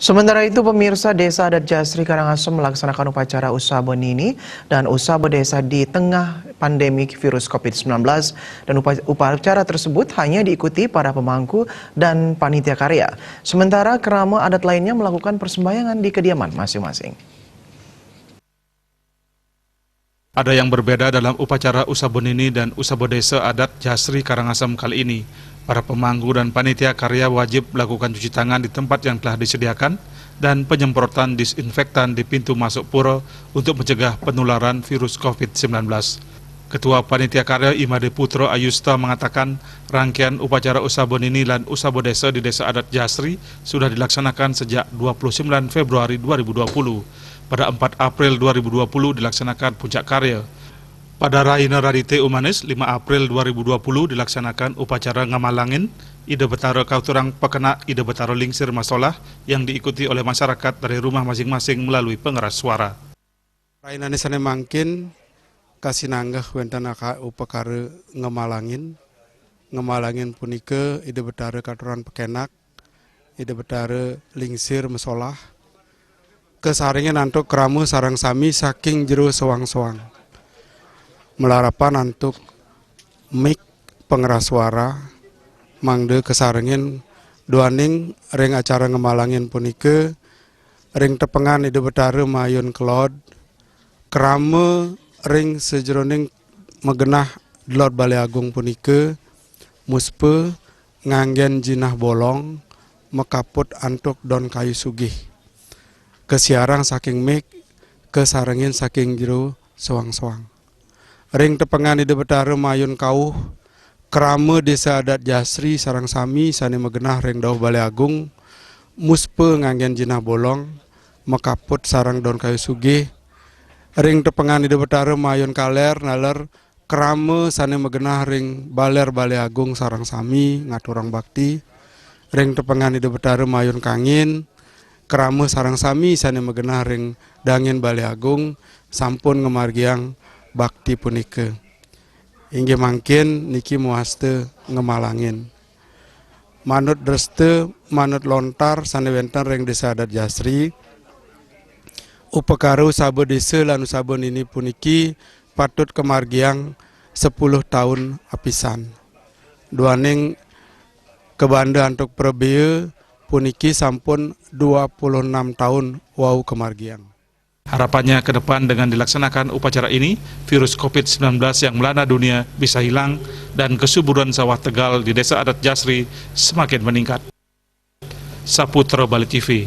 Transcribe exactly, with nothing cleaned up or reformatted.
Sementara itu, pemirsa, Desa Adat Jasri Karangasem melaksanakan upacara Usabo Nini dan Usabo Desa di tengah pandemi virus covid sembilan belas, dan upa- upacara tersebut hanya diikuti para pemangku dan panitia karya. Sementara kerama adat lainnya melakukan persembahyangan di kediaman masing-masing. Ada yang berbeda dalam upacara Usabo Nini dan Usabo Desa Adat Jasri Karangasem kali ini. Para pemangku dan panitia karya wajib melakukan cuci tangan di tempat yang telah disediakan dan penyemprotan disinfektan di pintu masuk pura untuk mencegah penularan virus covid sembilan belas. Ketua Panitia Karya, Imade Putra Ayusta, mengatakan rangkaian upacara Usabo Nini dan Usabo Desa di Desa Adat Jasri sudah dilaksanakan sejak dua puluh sembilan Februari dua ribu dua puluh. Pada empat April dua ribu dua puluh dilaksanakan puncak karya. Pada Raina Radite Umanis, lima April dua ribu dua puluh, dilaksanakan upacara ngamalangin Ida Betara Kauturang Pekenak Ida Betara Lingsir Masolah yang diikuti oleh masyarakat dari rumah masing-masing melalui pengeras suara. Rainane sane mangkin kasinanggeh wenten aka-, upakara ngamalangin. Ngamalangin punika Ida Betara Kauturang Pekenak Ida Betara Lingsir Masolah, kasarengin antuk krama sareng sami saking jero soang-soang. Malarapan antuk mik pengeras suara, mangda kasarengin duaning ring acara ngamalangin punika, ring tepengan Ida Betara Mayun Kelod, krama ring sajeroning magenah Delod Bale Agung punika, muspa nganggen jinah bolong, makaput antuk don kayu sugih. Kasiarang saking mik, kasarengin saking jero soang-soang. Ring tepengan Ida Betara Mayun Kauh, krama Desa Adat Jasri sareng sami sane magenah ring Dauh Bale Agung, muspa nganggen jinah bolong, makaput sareng don kayu sugih. Ring tepengan Ida Betara Mayun Kaler, naler krama sane magenah ring Baler Bale Agung sareng sami ngaturang bakti. Ring tepengan Ida Betara Mayun Kangin, krama sareng sami sane magenah ring Dangin Bale Agung sampun ngamargiang bakti punika. Inggih mangkin niki mawasta ngamalangin. Manut dresta, manut lontar sane wenten ring Desa Adat Jasri, upakara usaba desa lan usaba nini puniki patut kamargiang sepuluh taun apisan. Duaning kabanda antuk prabea puniki sampun dua puluh enam taun wau kamargiang. Harapannya ke depan dengan dilaksanakan upacara ini, virus covid sembilan belas yang melanda dunia bisa hilang dan kesuburan sawah Tegal di Desa Adat Jasri semakin meningkat. Saputra Bali T V.